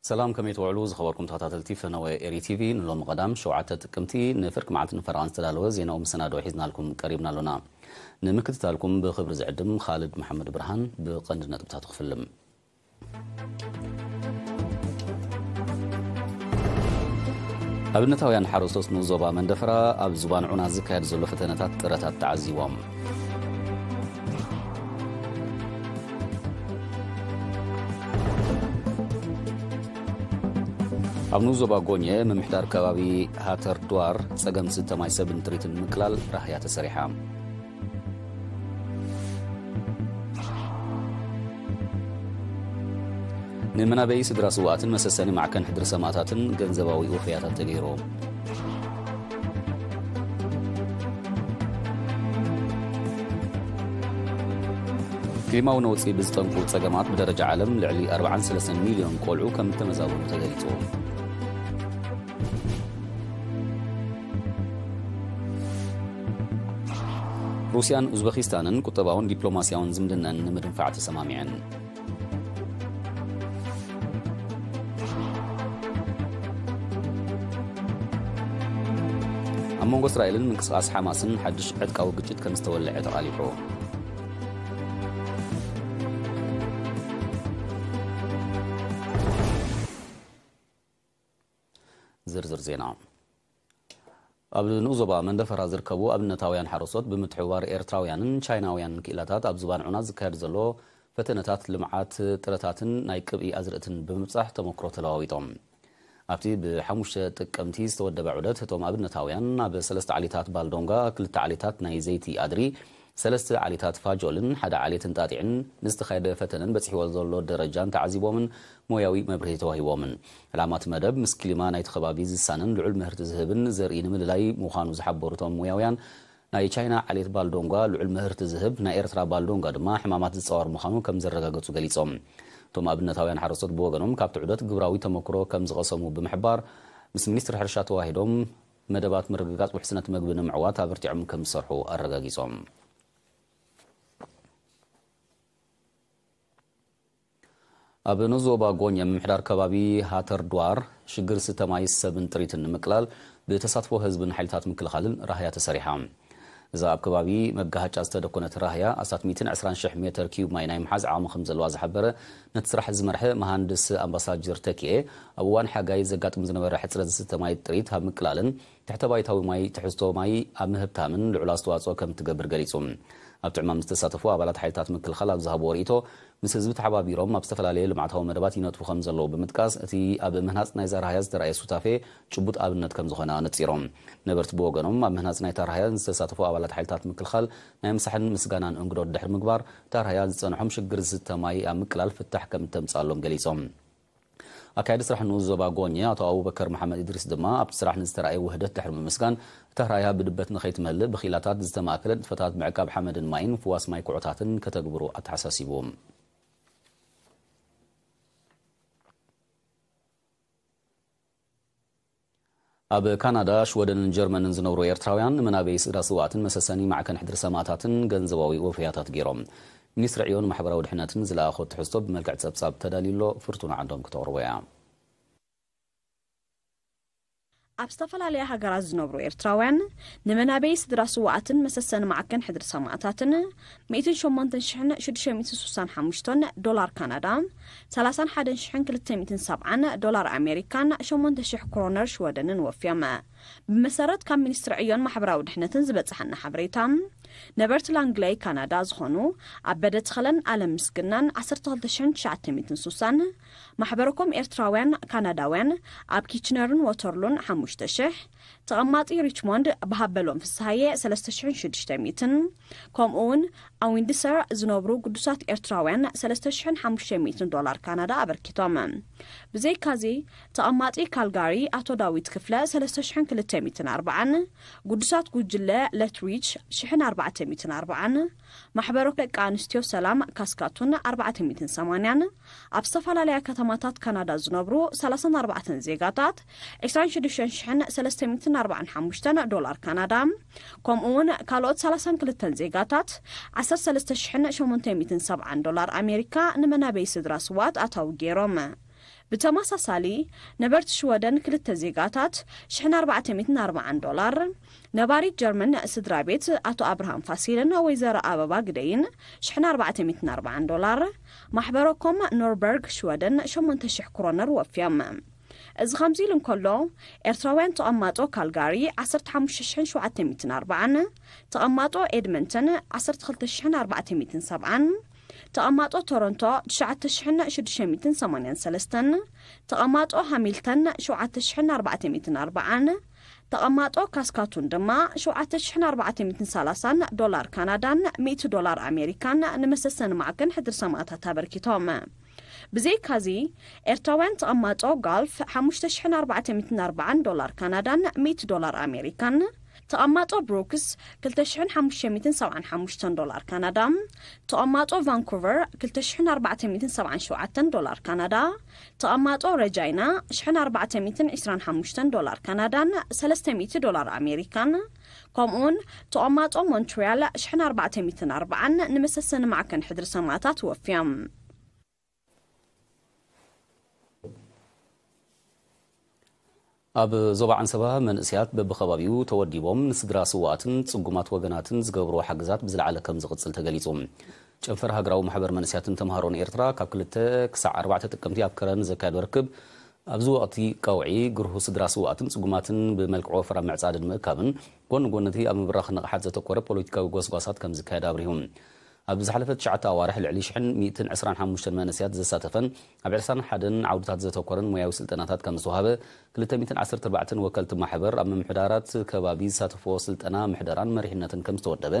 ሰላም፣ ከመይ ትውዕሉ ዝኸበርኩም ተኸታተልቲ ፈነወ ኤሪ ቲቪ? ንሎሚ ቀዳም ሸውዓተ ጥቅምቲ ንፍርቂ መዓልቲ ንፈረቓን ዝተዳለወ ዜናዊ መሰናዶ ሒዝናልኩም ቀሪብና ኣሎና። ንምክትታልኩም ብኽብሪ ዝዕድም ኻልድ መሓመድ ብርሃን። ብቐንዲ ነጥብታቱ ክፍልም። ኣብነታውያን ሓረስቶት ንኡስ ዞባ መንደፈራ ኣብ ዙባን ዑና ዝካየድ ዘሎ ፈተነታት ጥረታት ተዓዚቦም። ኣብ ንኡስ ዞባ ጎኘ ምምሕዳር ከባቢ ሃተር ድዋር ጸገም ዝስተ ማይ ሰብን ጥሪትን ንምቅላል ራህያ ተሰሪሓ። ንመናበይ ስድራ ስውኣትን መሰሰኒ ማዕከን ሕድሪ ሰማእታትን ገንዘባዊ ወፈያታት ተገይሩ። ክሊማዊ ነውጺ ብዝጠንቁ ጸገማት ብደረጃ ዓለም ልዕሊ ኣርባዓን ሰለስተን ሚልዮን ቆልዑ ከም እተመዛበሉ ተገሊጹ። ሩስያን ኡዝበኪስታንን ቁጠባውን ዲፕሎማስያውን ዝምድነን ንምድንፋዕ ተሰማሚዐን። ኣብ መንጎ እስራኤልን ምንቅስቓስ ሓማስን ሓድሽ ዕጥቃዊ ግጭት ከም ዝተወልዐ ተቓሊሑ። ዝርዝር ዜና። ኣብ ንኡስ ዞባ መንደፈራ ዝርከቡ ኣብነታውያን ሓረስቶት ብምትሕብባር ኤርትራውያንን ቻይናውያንን ክኢላታት ኣብ ዙባን ዑና ዝካየድ ዘሎ ፈተነታት ልምዓት ጥረታትን ናይ ቅብኢ ኣዝርእትን ብምብጻሕ ተመክሮ ተለዋዊጦም። ኣብቲ ብሓሙሽተ ጥቅምቲ ዝተወደበ ዑደት፣ እቶም ኣብነታውያን ናብ ሰለስተ ዓሊታት ባልዶንጋ፣ ክልተ ዓሊታት ናይ ዘይቲ ኣድሪ፣ ሰለስተ ዓሊታት ፋጆልን ሓደ ዓሌት እንጣጢዕን ንዝተኻየደ ፈተነን በጺሕዎ ዘሎ ደረጃን ተዓዚቦምን ሞያዊ መብርሂ ተዋሂቦምን። ዕላማ እቲ መደብ ምስ ክሊማ ናይቲ ከባቢ ዝሳነን ልዑል ምህርቲ ዝህብን ዘርኢ ንምልላይ ምዃኑ ዝሓበሩ እቶም ሞያውያን፣ ናይ ቻይና ዓሌት ባልዶንጓ ልዑል ምህርቲ ዝህብ፣ ናይ ኤርትራ ባልዶንጓ ድማ ሕማማት ዝጻወር ምዃኑ ከም ዘረጋገጹ ገሊጾም። እቶም ኣብነታውያን ሓረስቶት ብወገኖም ካብቲ ዑደት ግብራዊ ተመክሮ ከም ዝቐሰሙ ብምሕባር፣ ምስ ሚኒስትሪ ሕርሻ ተዋሂዶም መደባት ምርግጋጽ ውሕስነት መግቢ ንምዕዋት ኣበርቲዖም ከም ዝሰርሑ ኣረጋጊጾም። ኣብ ንኡስ ዞባ ጎኝ ምምሕዳር ከባቢ ሃተር ድዋር ሽግር ዝስተ ማይ ሰብን ጥሪትን ንምቅላል ብተሳትፎ ህዝብን ሓይልታት ምክልኻልን ራህያ ተሰሪሓ። እዛ ኣብ ከባቢ መጋሃጫ ዝተደኮነት ራህያ ኣስታት ሚእትን ዕስራን ሽሕ ሜተር ኪዩብ ማይ ናይ ምሓዝ ዓቕሚ ከም ዘለዋ ዝሓበረ ነቲ ስራሕ ዝመርሐ መሃንድስ ኣምባሳጀር ተኪኤ፣ ኣብ እዋን ሓጋይ ዘጋጥም ዝነበረ ሕጽረት ዝስተ ማይ ጥሪት ኣብ ምቅላልን ትሕተ ባይታዊ ማይ ትሕዝቶ ማይ ኣብ ምህብታምን ልዑል ኣስተዋጽኦ ከም እትገብር ገሊጹ። ኣብቲ ዕማም ዝተሳተፉ ኣባላት ሓይልታት ምክልኻል ኣብ ዝሃብዎ ርእይቶ፣ ምስ ህዝቢ ተሓባቢሮም ኣብ ዝተፈላለየ ልምዓታዊ መደባት ይነጥፉ ከም ዘለዉ ብምጥቃስ፣ እቲ ኣብ ምህናጽ ናይዛ ራህያ ዝተራእየ ሱታፌ ጭቡጥ ኣብነት ከም ዝኾነ ኣነጺሮም። ነበርቲ ብወገኖም፣ ኣብ ምህናጽ ናይታ ራህያ ዝተሳተፉ ኣባላት ሓይልታት ምክልኻል ናይ ምሳሕን ምስጋናን እንግዶት ድሕሪ ምግባር፣ እታ ራህያ ዝጸንሖም ሽግር ዝስተ ማይ ኣብ ምቅላል ፍታሕ ከም እተምጽኣሎም ገሊጾም። ኣካያዲ ስራሕ ንኡስ ዞባ ጎኘ ኣቶ ኣቡበከር መሓመድ ኢድሪስ ድማ ኣብቲ ስራሕ ንዝተራእየ ውህደት ድሕሪ ምምስጋን፣ እታ ራያ ብድበት ንኸይትመልእ ብኺላታት ዝተማእከለ ንጥፈታት ምዕቃብ ሓመድን ማይን ፍዋስ ማይ ኩዖታትን ከተግብሩ ኣተሓሳሲቡ። ኣብ ካናዳ፣ ሽወደንን ጀርመንን ዝነብሩ ኤርትራውያን ንመናበይ ስድራ ስውኣትን መሰሰኒ ማዕከን ሕድሪ ሰማእታትን ገንዘባዊ ወፈያታት ገይሮም። ሚኒስትሪ ዕዮን ማሕበራዊ ድሕነትን ዝለኣኾ ትሕዝቶ ብመልክዕ ጸብጻብ ተዳልዩ ኣሎ። ፍርቱና ዓንዶም ክተቕርቦ እያ። ኣብ ዝተፈላለያ ሃገራት ዝነብሩ ኤርትራውያን ንመናበይ ስድራ ስውኣትን መሰሰኒ ማዕከን ሕድሪ ሰማእታትን ሚእትን ሸሞንተን ሽሕን ሽዱሽተ ሚእትን ስሳን ሓሙሽተን ዶላር ካናዳ፣ ሰላሳን ሓደን ሽሕን ክልተ ሚእትን ሰብዓን ዶላር ኣሜሪካን ሸሞንተ ሽሕ ክሮነር ሽወደንን ወፍዮም። ብመሰረት ካብ ሚኒስትሪ ዕዮን ማሕበራዊ ድሕነትን ዝበጽሓና ሓበሬታ፣ ነበርቲ ላንግለይ ካናዳ ዝኾኑ ኣበደ ተኸለን ኣለም ምስግናን ዓሰርተ ክልተ ሽሕን ትሽዓተ ሚእትን ስሳን፣ ማሕበረኮም ኤርትራውያን ካናዳውያን ኣብ ኪችነርን ዎተርሉን ሓሙሽተ ሽሕ፣ ተቐማጢ ሪችሞንድ ብሃበሎም ፍስሃየ ሰለስተ ሽሕን ሽዱሽተ ሚእትን፣ ከምኡ እውን ኣብ ዊንድሰር ዝነብሩ ግዱሳት ኤርትራውያን ሰለስተ ሽሕን ሓሙሽተ ሚእትን ዶላር ካናዳ ኣበርኪቶም። ብዘይካዚ፣ ተቐማጢ ካልጋሪ ኣቶ ዳዊት ክፍለ ሰለስተ ሽሕን ክልተ ሚእትን ኣርባዓን፣ ግዱሳት ጉጅለ ለትሪች ሽሕን ኣርባዕተ ሚእትን ኣርባዓን፣ ማሕበረ ደቂ ኣንስትዮ ሰላም ካስካቱን ኣርባዕተ ሚእትን ሰማንያን፣ ኣብ ዝተፈላለያ ከተማታት ካናዳ ዝነብሩ ሰላሳን ኣርባዕተን ዜጋታት ዕስራን ሽዱሽተን ሽሕን ሰለስተ ሚእትን ኣርባዓን ሓሙሽተን ዶላር ካናዳ፣ ከምኡ እውን ካልኦት ሰላሳን ክልተን ዜጋታት ዓሰርተ ሰለስተ ሽሕን ሸሞንተ ሚእትን ሰብዓን ዶላር ኣሜሪካ ንመናበይ ስድራ ስዋት ኣታዊ ገይሮም። ብተመሳሳሊ፣ ነበርቲ ሽወደን ክልተ ዜጋታት ሽሕን ኣርባዕተ ሚእትን ኣርባዓን ዶላር፣ ነባሪት ጀርመን ስድራ ቤት ኣቶ ኣብርሃም ፋሲልን ወይዘሮ ኣበባ ግደይን ሽሕን ኣርባዕተ ሚእትን ኣርባዓን ዶላር፣ ማሕበረኮም ኖርበርግ ሽወደን ሸሞንተ ሽሕ ክሮነር ወፍዮም። እዚ ከምዚ ኢሉ እንከሎ፣ ኤርትራውያን ተቐማጦ ካልጋሪ ዓሰርተ ሓሙሽተ ሽሕን ሸውዓተ ሚእትን ኣርባዓን፣ ተቐማጦ ኤድመንተን ዓሰርተ ክልተ ሽሕን ኣርባዕተ ሚእትን ሰብዓን፣ ተቐማጦ ቶሮንቶ ትሽዓተ ሽሕን ሽዱሽተ ሚእትን ሰማንያን ሰለስተን፣ ተቐማጦ ሃሚልተን ሸውዓተ ሽሕን ኣርባዕተ ሚእትን ኣርባዓን፣ ተቐማጦ ካስካቱን ድማ ሸውዓተ ሽሕን ኣርባዕተ ሚእትን ሰላሳን ዶላር ካናዳን ሚእቲ ዶላር ኣሜሪካን ንመሰሰኒ ማዕከን ሕድሪ ሰማእታት ኣበርኪቶም። ብዘይካዚ፣ ኤርትራውያን ተቐማጦ ጋልፍ ሓሙሽተ ሽሕን ኣርባዕተ ሚእትን ኣርባዓን ዶላር ካናዳን ሚእቲ ዶላር ኣሜሪካን፣ ተቐማጦ ብሩክስ ክልተ ሽሕን ሓሙሽተ ሚእትን ሰብዓን ሓሙሽተን ዶላር ካናዳ፣ ተቐማጦ ቫንኩቨር ክልተ ሽሕን ኣርባዕተ ሚእትን ሰብዓን ሸውዓተን ዶላር ካናዳ፣ ተቐማጦ ረጃይና ሽሕን ኣርባዕተ ሚእትን ዕስራን ሓሙሽተን ዶላር ካናዳን ሰለስተ ሚእቲ ዶላር ኣሜሪካን፣ ከምኡውን ተቐማጦ ሞንትሪያል ሽሕን ኣርባዕተ ሚእትን ኣርባዓን ንመሰሰኒ ማዕከን ሕድሪ ሰማእታት ወፍዮም። ኣብ ዞባ ዓንሰባ መንእሰያት በብኸባቢኡ ተወዲቦም ንስድራ ስውኣትን ጽጉማት ወገናትን ዝገብርዎ ሓገዛት ብዝለዓለ ከም ዝቕጽል ተገሊጹ። ጨንፈር ሃገራዊ ማሕበር መንእሰያትን ተምሃሮን ኤርትራ ካብ ክልተ ክሳዕ ኣርባዕተ ጥቅምቲ ኣብ ከረን ዘካየዶ ርክብ፣ ኣብዚ ወቕቲ ቀውዒ ግርሁ ስድራ ስውኣትን ጽጉማትን ብመልክዕ ወፈራ ምዕጻድን ምእካብን፣ ጎኒ ጎኒ እቲ ኣብ ምብራኽ ንቕሓት ዘተኮረ ፖለቲካዊ ጎስጓሳት ከም ዝካየድ ኣብሪሁ። ኣብ ዝሓለፈ ትሽዓተ ኣዋርሕ ልዕሊ ሽሕን ሚእትን ዕስራን ሓሙሽተን መንእሰያት ዘሳተፈን ኣብ ዕስራን ሓደን ዓውድታት ዘተኮረን ሞያዊ ስልጠናታት ከም ዝተዋህበ፣ ክልተ ሚእትን ዓሰርተ ኣርባዕተን ወከልቲ ማሕበር ኣብ ምምሕዳራት ከባቢ ዝሳተፍዎ ስልጠና ምሕደራን መሪሕነትን ከም ዝተወደበ፣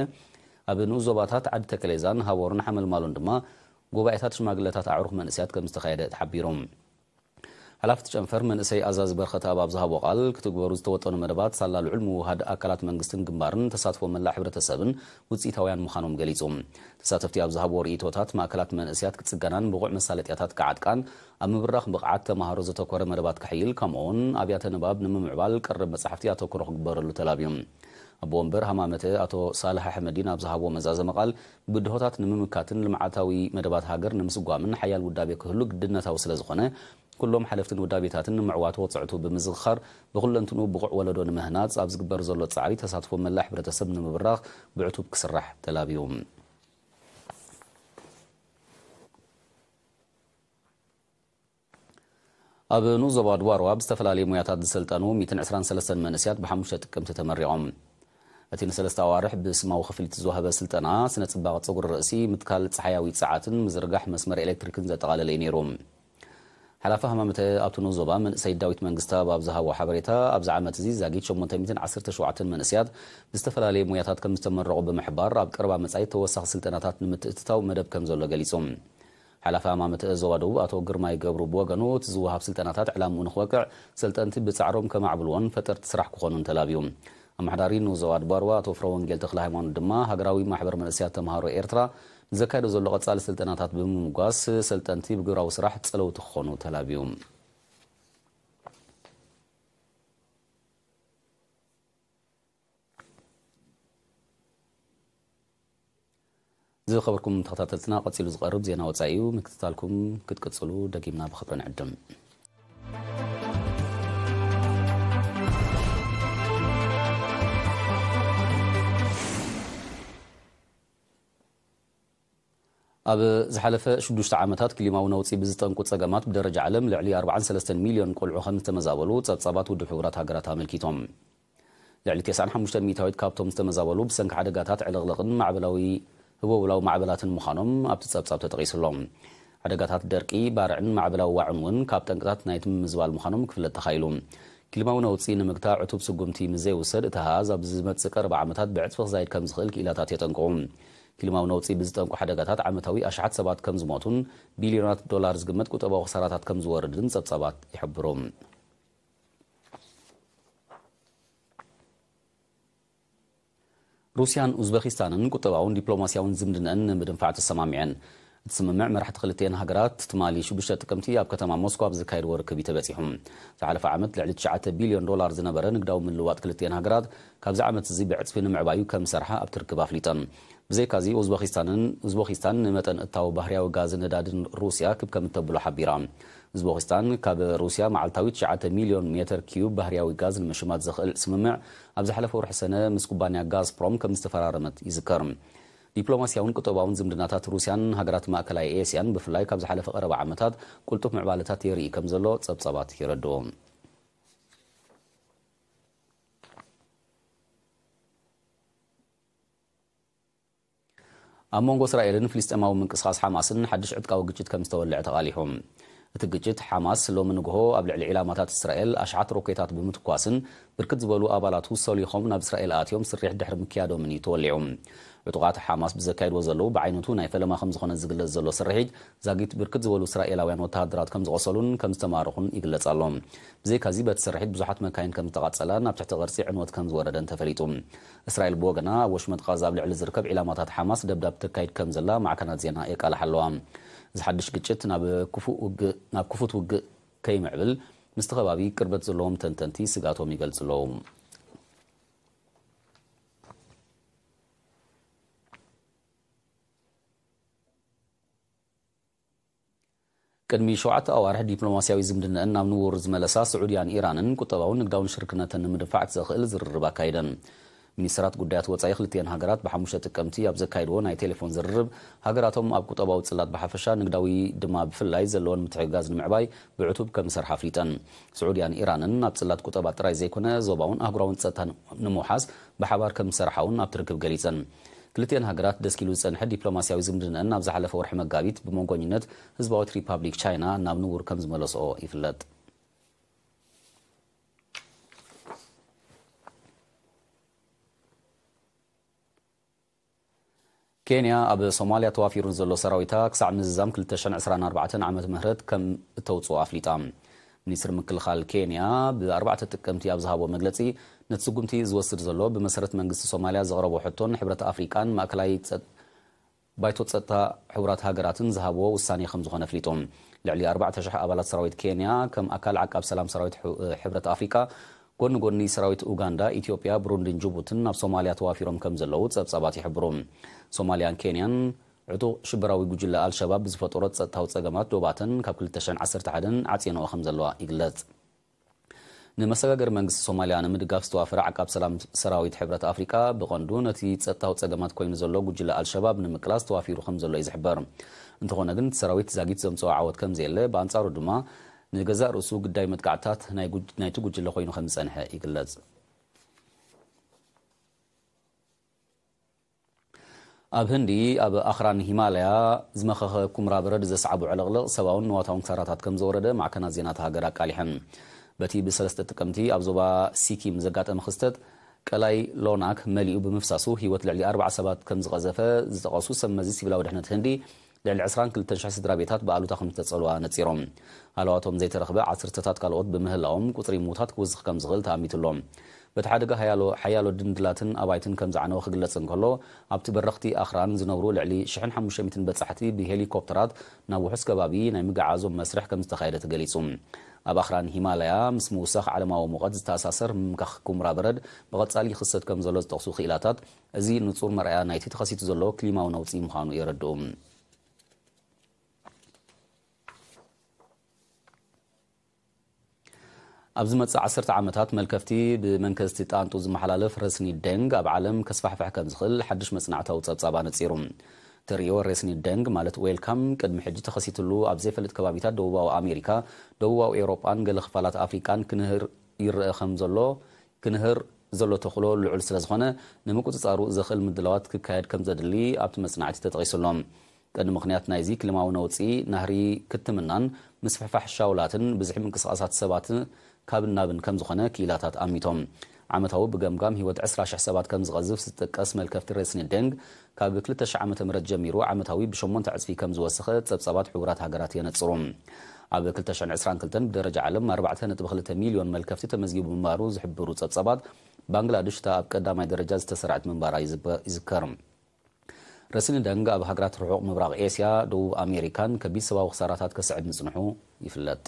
ኣብ ንኡስ ዞባታት ዓዲ ተከሌዛን ሃቦርን ሓመልማሎን ድማ ጉባኤታት ሽማግለታት ኣዕሩኽ መንእሰያት ከም ዝተኻየደ ተሓቢሩ። ሓላፊ እቲ ጨንፈር መንእሰይ ኣዛዚ በርኸት ኣብ ኣብ ዝሃቦ ቃል፣ ክትግበሩ ዝተወጠኑ መደባት ሳላ ልዑል ምውሃድ ኣካላት መንግስትን ግንባርን ተሳትፎ መላእ ሕብረተሰብን ውፅኢታውያን ምዃኖም ገሊጹ። ተሳተፍቲ ኣብ ዝሃብዎ ርእይቶታት፣ ማእከላት መንእሰያት ክጽገናን ብቑዕ መሳለጥያታት ክዓጥቃን፣ ኣብ ምብራኽ ብቕዓት ተማሃሮ ዘተኮረ መደባት ክሕይል፣ ከምኡውን ኣብያተ ንባብ ንምምዕባል ቀረብ መጻሕፍቲ ኣተኩሮ ክግበረሉ ተላብዩ። ኣቦ ወንበር ሃማመተ ኣቶ ሳልሕ ኣሕመዲን ኣብ ዝሃብዎ መዛዘሚ ቃል፣ ብድሆታት ንምምካትን ልምዓታዊ መደባት ሃገር ንምስጓምን ሓያል ውዳቤ ክህሉ ግድነታዊ ስለ ዝኾነ፣ ኩሎም ሓለፍትን ውዳቤታትን ንምዕዋት ወጽዕቱ ብምዝኽኻር፣ ብኹለንትንኡ ብቑዕ ወለዶ ንምህናጽ ኣብ ዝግበር ዘሎ ጻዕሪ ተሳትፎ መላእ ሕብረተሰብ ንምብራኽ ብዕቱብ ክስራሕ ተላብዩ። ኣብ ንኡስ ዞባ ድባርዋ ብዝተፈላለየ ሞያታት ዝሰልጠኑ ሚእትን ዕስራን ሰለስተን መንእሰያት ብሓሙሽተ ጥቅምቲ ተመሪቖም። እቲ ንሰለስተ ኣዋርሕ ብስማዊ ክፍሊት ዝተዋህበ ስልጠና፣ ስነ ጽባቐ ጸጉሪ ርእሲ፣ ምትካል ጸሓያዊ ጸዓትን ምዝርጋሕ መስመር ኤሌክትሪክን ዘጠቓለለ እዩ ነይሩ። ሓላፊ ሃማመተ ኣብቲ ንኡስ ዞባ መንእሰይ ዳዊት መንግስተኣብ ኣብ ዝሃቦ ሓበሬታ፣ ኣብዚ ዓመት እዚ ዛጊት ሸሞንተ ሚእትን ዓሰርተ ሸውዓተን መንእሰያት ብዝተፈላለየ ሞያታት ከም ዝተመረቑ ብምሕባር፣ ኣብ ቀረባ መጻኢ ተወሳኺ ስልጠናታት ንምትእትታው መደብ ከም ዘሎ ገሊጹ። ሓላፊ ሃማመተ ዞባ ደቡብ ኣቶ ግርማይ ገብሩ ብወገኑ፣ እቲ ዝወሃብ ስልጠናታት ዕላምኡ ንኽወቅዕ፣ ሰልጠንቲ ብጻዕሮም ከማዕብልዎን ፈጠርቲ ስራሕ ክኾኑን ተላብዩ። ኣመሓዳሪ ንኡስ ዞባ ድባርዋ ኣቶ ፍረወንጌል ተኽለ ሃይማኖት ድማ፣ ሃገራዊ ማሕበር መንእሰያት ተምሃሮ ኤርትራ ንዘካየዶ ዘሎ ቀጻሊ ስልጠናታት ብምምጓስ፣ ሰልጠንቲ ብግብራዊ ስራሕ ጸለውቲ ክኾኑ ተላብዩ። ዝኸበርኩም ተኸታተልትና፣ ቀጺሉ ዝቐርብ ዜና ወጻኢ እዩ። ምክትታልኩም ክትቅጽሉ ደጊምና ብኽብሪ ንዕድም። ኣብ ዝሓለፈ ሽዱሽተ ዓመታት ክሊማዊ ነውጺ ብዝጠንቁ ጸገማት ብደረጃ ዓለም ልዕሊ ኣርባዓን ሰለስተን ሚልዮን ቆልዑ ከም ዝተመዛበሉ ጸብጻባት ውድብ ሕቡራት ሃገራት ኣመልኪቶም። ልዕሊ ተስዓን ሓሙሽተን ሚእታዊት ካብቶም ዝተመዛበሉ ብሰንኪ ሓደጋታት ዕልቕልቕን ማዕበላዊ ህቦብላዊ ማዕበላትን ምዃኖም ኣብቲ ጸብጻብ ተጠቒሱ ኣሎ። ሓደጋታት ደርቂ፣ ባርዕን ማዕበላዊ ዋዕን እውን ካብ ጠንቅታት ናይቲ ምምዝባል ምዃኖም ክፍለጥ ተኻኢሉ። ክሊማዊ ነውጺ ንምግታእ ዕቱብ ስጉምቲ ምስ ዘይውሰድ፣ እቲ ኣሃዝ ኣብ ዝመጽእ ቀረባ ዓመታት ብዕጽፊ ክዛይድ ከም ዝኽእል ክኢላታት የጠንቅቑ። ክሊማዊ ነውጺ ብዝጠንቁ ሓደጋታት ዓመታዊ ኣሽሓት ሰባት ከም ዝሞቱን ቢልዮናት ዶላር ዝግመት ቁጠባዊ ክሳራታት ከም ዝወርድን ጸብጻባት ይሕብሩ። ሩስያን ኡዝበኪስታንን ቁጠባውን ዲፕሎማስያውን ዝምድነአን ንምድንፋዕ ተሰማሚዐን። እቲ ስምምዕ መራሕቲ ክልቲኤን ሃገራት ትማሊ ሽዱሽተ ጥቅምቲ ኣብ ከተማ ሞስኮ ኣብ ዘካየድዎ ርክብ እዩ ተበጺሑ። ዝሓለፈ ዓመት ልዕሊ ትሽዓተ ቢልዮን ዶላር ዝነበረ ንግዳዊ ምልውዋጥ ክልቲኤን ሃገራት ካብዚ ዓመት እዚ ብዕጽፊ ንምዕባዩ ከም ዝሰርሓ ኣብቲ ርክብ ኣፍሊጠን። ብዘይካዚ ኡዝበኪስታንን፣ ኡዝበኪስታን ንመጠን እታዊ ባህርያዊ ጋዝን ነዳድን ሩስያ ክብ ከም እተብሎ ሓቢራ። ኡዝቤኪስታን ካብ ሩስያ መዓልታዊ ትሽዓተ ሚልዮን ሜተር ኪዩብ ባህርያዊ ጋዝ ንምሽማት ዘኽእል ስምምዕ ኣብ ዝሓለፈ ወርሒ ሰነ ምስ ኩባንያ ጋዝፕሮም ከም ዝተፈራረመት ይዝከር። ዲፕሎማስያውን ቁጠባውን ዝምድናታት ሩስያን ሃገራት ማእከላይ ኤስያን ብፍላይ ካብ ዝሓለፈ ቀረባ ዓመታት ቅልጡፍ ምዕባለታት የርኢ ከም ዘሎ ጸብጻባት የረድኡ። ኣብ መንጎ እስራኤልን ፍልስጤማዊ ምንቅስቓስ ሓማስን ሓድሽ ዕጥቃዊ ግጭት ከም ዝተወልዐ ተቓሊሑ። እቲ ግጭት ሓማስ ሎሚ ንግሆ ኣብ ልዕሊ ዒላማታት እስራኤል ኣሽሓት ሮኬታት ብምትኳስን ብርክት ዝበሉ ኣባላቱ ሰሊኾም ናብ እስራኤል ኣትዮም ስርሒት ድሕሪ ምክያዶምን እዩ ተወሊዑ። ዕጡቓት ሓማስ ብዘካይድዎ ዘለዉ ብዓይነቱ ናይ ፈለማ ከም ዝኾነ ዝግለጽ ዘሎ ስርሒት ዛጊት ብርክት ዝበሉ እስራኤላውያን ወተሃደራት ከም ዝቖሰሉን ከም ዝተማረኹን ይግለጽ ኣሎ። ብዘይካዚ በቲ ስርሒት ብዙሓት መካይን ከም ዝተቓጸላ ናብ ትሕቲ ቅርጺ ዕንወት ከም ዝወረደን ተፈሊጡ። እስራኤል ብወገና ኣብ ወሽመጥ ቃዛ ኣብ ልዕሊ ዝርከብ ዒላማታት ሓማስ ደብዳብ ተካይድ ከም ዘላ ማዕከናት ዜና የቃልሓ ኣለዋ። እዚ ሓድሽ ግጭት ናብ ክፉእ ውግእ ናብ ክፉት ውግእ ከይምዕብል ምስቲ ከባቢ ቅርበት ዘለዎም ተንተንቲ ስጋቶም ይገልጹ ኣለዉ። ቅድሚ ሸውዓተ ኣዋርሕ ዲፕሎማስያዊ ዝምድነአን ናብ ንቡር ዝመለሳ ስዑድያን ኢራንን ቁጠባውን ንግዳውን ሽርክነተን ንምድንፋዕ ዘኽእል ዝርርብ ኣካይደን። ሚኒስትራት ጉዳያት ወጻኢ ክልቲኤን ሃገራት ብሓሙሽተ ጥቅምቲ ኣብ ዘካይድዎ ናይ ቴሌፎን ዝርርብ፣ ሃገራቶም ኣብ ቁጠባዊ ጽላት ብሓፈሻ ንግዳዊ ድማ ብፍላይ ዘለወን ምትሕግጋዝ ንምዕባይ ብዕቱብ ከም ዝሰርሓ ኣፍሊጠን። ስዑድያን ኢራንን ኣብ ጽላት ቁጠባ ጥራይ ዘይኮነ ዞባውን ኣህጉራውን ጸጥታ ንምውሓስ ብሓባር ከም ዝሰርሓ እውን ኣብቲ ርክብ ገሊጸን። ክልቲኤን ሃገራት ደስኪሉ ዝጸንሐ ዲፕሎማስያዊ ዝምድነን ኣብ ዝሓለፈ ወርሒ መጋቢት ብመንጎኝነት ህዝባዊት ሪፓብሊክ ቻይና ናብ ንቡር ከም ዝመለስኦ ይፍለጥ። ኬንያ ኣብ ሶማልያ ተዋፊሩ ዘሎ ሰራዊታ ክሳዕ ምዝዛም ክልተ ሽሕን ዕስራን ኣርባዕተን ዓመተ ምህረት ከም እተውፅኦ ኣፍሊጣ። ሚኒስትሪ ምክልኻል ኬንያ ብኣርባዕተ ጥቅምቲ ኣብ ዝሃቦ መግለፂ፣ ነቲ ስጉምቲ ዝወስድ ዘሎ ብመሰረት መንግስቲ ሶማልያ ዘቕረቦ ሕቶን ሕብረት ኣፍሪቃን ማእከላይ ጸጥ- ባይቶ ጸጥታ ሕቡራት ሃገራትን ዝሃብዎ ውሳኔ ከም ዝኾነ ኣፍሊጡ። ልዕሊ ኣርባዕተ ሽሕ ኣባላት ሰራዊት ኬንያ ከም ኣካል ዓቃብ ሰላም ሰራዊት ሕ- ሕብረት ኣፍሪቃ ጎኒ ጎኒ ሰራዊት ኡጋንዳ፣ ኢትዮጵያ፣ ብሩንዲን ጅቡትን ናብ ሶማልያ ተዋፊሮም ከም ዘለዉ ጸብጻባት ይሕብሩ። ሶማልያን ኬንያን ዕጡቕ ሽበራዊ ጉጅለ ኣልሸባብ ብዝፈጠሮ ጸጥታዊ ጸገማት ዶባተን ካብ ክልተ ሽሕን ዓሰርተ ሓደን ዓጽየንኦ ከም ዘለዋ ይግለጽ። ንመሰጋገሪ መንግስቲ ሶማልያ ንምድጋፍ ዝተዋፈረ ዓቃብ ሰላም ሰራዊት ሕብረት ኣፍሪቃ ብቐንዱ ነቲ ጸጥታዊ ጸገማት ኮይኑ ዘሎ ጉጅለ ኣልሸባብ ንምቅላስ ተዋፊሩ ከም ዘሎ እዩ ዝሕበር። እንተኾነ ግን እቲ ሰራዊት ዛጊት ዘምጽኦ ዓወት ከም ዘየለ፣ ብኣንጻሩ ድማ ንገዛእ ርእሱ ግዳይ መጥቃዕትታት ናይ ጉጅ- ናይቲ ጉጅለ ኮይኑ ከም ዝጸንሐ ይግለጽ። ኣብ ህንዲ ኣብ ኣኽራን ሂማላያ ዝመኸኸ ኩምራ በረድ ዘስዓቦ ዕልቕልቕ ሰብኣውን ንዋታውን ክሳራታት ከም ዘወረደ ማዕከናት ዜና እታ ሃገር ኣቃሊሐን። በቲ ብሰለስተ ጥቅምቲ ኣብ ዞባ ሲኪም ዘጋጠመ ክስተት ቀላይ ሎናክ መሊኡ ብምፍሳሱ ህይወት ልዕሊ ኣርባዓ ሰባት ከም ዝቐዘፈ ዝጠቐሱ ሰብ መዚ ሲቪላዊ ድሕነት ህንዲ፣ ልዕሊ ዕስራን ክልተን ሽሕ ስድራ ቤታት ብኣሉታ ከም ዝተጸልዋ ነጺሮም። ሃለዋቶም ዘይተረኽበ ዓሰርተታት ካልኦት ብምህላዎም ቁጽሪ ምዉታት ክውስኽ ከም ዝኽእል ተኣሚቱ ኣሎ። በቲ ሓደጋ ሓያሎ ሓያሎ ድንድላትን ኣባይትን ከም ዝዓነወ ክግለጽ እንከሎ፣ ኣብቲ በረኽቲ ኣኽራን ዝነብሩ ልዕሊ ሽሕን ሓሙሽተ ሚእትን በጻሕቲ ብሄሊኮፕተራት ናብ ውሑስ ከባቢ ናይ ምግዓዞም መስርሕ ከም ዝተኻየደ ተገሊጹ። ኣብ ኣኽራን ሂማላያ ምስ ምውሳኽ ዓለማዊ ሙቐት ዝተኣሳሰር ምምካኽ ኩምራ በረድ ብቐጻሊ ይኽሰት ከም ዘሎ ዝጠቕሱ ክኢላታት፣ እዚ ንጹር መርኣያ ናይቲ ተኸሲቱ ዘሎ ክሊማዊ ነውጺ ምዃኑ የረድኡ። ኣብ ዝመጽእ ዓሰርተ ዓመታት መልከፍቲ ብመንከስቲ ጣንጡ ዝመሓላለፍ ረስኒ ደንግ ኣብ ዓለም ከስፋሕፍሕ ከም ዝኽእል ሓድሽ መጽናዕታዊ ጸብጻብ ኣነጺሩ። ተርእዮ ረስኒ ደንግ ማለት ዌልካም ቅድሚ ሕጂ ተኸሲትሉ ኣብ ዘይፈልጥ ከባቢታት ደቡባዊ ኣሜሪካ፣ ደቡባዊ ኤውሮጳን ገለ ክፋላት ኣፍሪቃን ክንህር ይረአ ከም ዘሎ፣ ክንህር ዘሎ ተኽእሎ ልዑል ስለ ዝኾነ፣ ንምቁጽጻሩ ዘኽእል ምድላዋት ክካየድ ከም ዘድሊ ኣብቲ መጽናዕቲ ተጠቒሱ ኣሎ። ቀንዲ ምኽንያት ናይዚ ክሊማዊ ነውጺ፣ ናህሪ ክትምናን ምስፍሕፋሕ ሻውላትን ብዝሒ ምንቅስቓሳት ሰባት ካብን ናብን ከም ዝኾነ ክኢላታት ኣሚቶም። ዓመታዊ ብገምጋም ህይወት ዕስራ ሽሕ ሰባት ከም ዝቐዝፍ ዝጥቀስ መልከፍቲ ሬስኒ ደንግ፣ ካብ ክልተ ሽሕ ዓመተ ምህረት ጀሚሩ ዓመታዊ ብሸሞንተ ዕጽፊ ከም ዝወሰኸ ጸብጻባት ሕቡራት ሃገራት የነጽሩ። ኣብ ክልተ ሽሕን ዕስራን ክልተን ብደረጃ ዓለም ኣርባዕተ ነጥቢ ክልተ ሚልዮን መልከፍቲ ተመዝጊቡ ምንባሩ ዝሕብሩ ጸብጻባት፣ ባንግላድሽ እታ ኣብ ቀዳማይ ደረጃ ዝተሰርዐት ምንባራ ይዝበ- ይዝከር። ረስኒ ደንግ ኣብ ሃገራት ርሑቕ ምብራቕ ኤስያ፣ ደቡብ ኣሜሪካን ከቢድ ሰብኣዊ ክሳራታት ከስዕብ ምጽንሑ ይፍለጥ።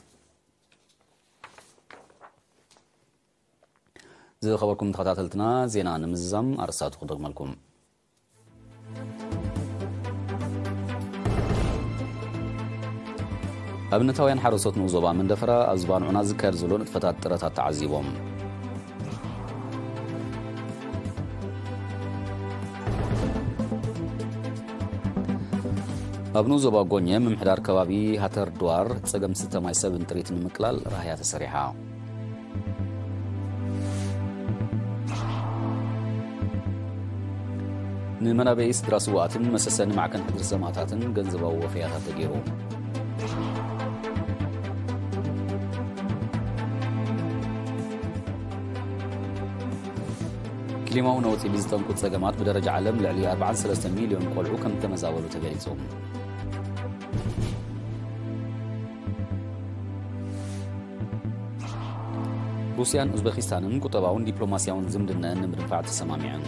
ዝኸበርኩም ተኸታተልትና፣ ዜና ንምዝዛም ኣርእስታቱ ክደግመልኩም። ኣብነታውያን ሓረስቶት ንኡስ ዞባ መንደፈራ ኣብ ዝባንዑና ዝካየድ ዘሎ ንጥፈታት ጥረታት ተዓዚቦም። ኣብ ንኡስ ዞባ ጎኘ ምምሕዳር ከባቢ ሃተር ድዋር ጸገም ዝስተ ማይ ሰብን ጥሪትን ንምቅላል ራህያ ተሰሪሓ። ንመናበይ ስድራ ስውኣትን መሰሰኒ ማዕከን ሕድሪ ሰማእታትን ገንዘባዊ ወፈያታት ተገይሩ። ክሊማዊ ነውጺ ብዝጠንቁ ጸገማት ብደረጃ ዓለም ልዕሊ ኣርባዓን ሰለስተ ሚልዮን ቆልዑ ከም ዝተመዛበሉ ተገሊጹ። ሩስያን ኡዝቤኪስታንን ቁጠባውን ዲፕሎማስያውን ዝምድነን ንምድንፋዕ ተሰማሚዐን።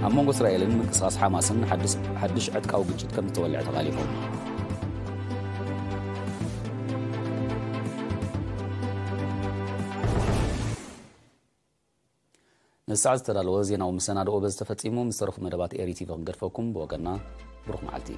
ኣብ መንጎ እስራኤልን ምንቅስቓስ ሓማስን ሓድስ-፣ ሓድሽ ዕጥቃዊ ግጭት ከም ዝተወልዐ ተቓሊፎም። ንሰዓት ዝተዳለወ ዜናዊ መሰናድኦ በዚ ተፈጺሙ። ምስ ተረፉ መደባት ኤሪ ቲቪ ክንገድፈኩም ብወገንና ብሩኽ መዓልቲ።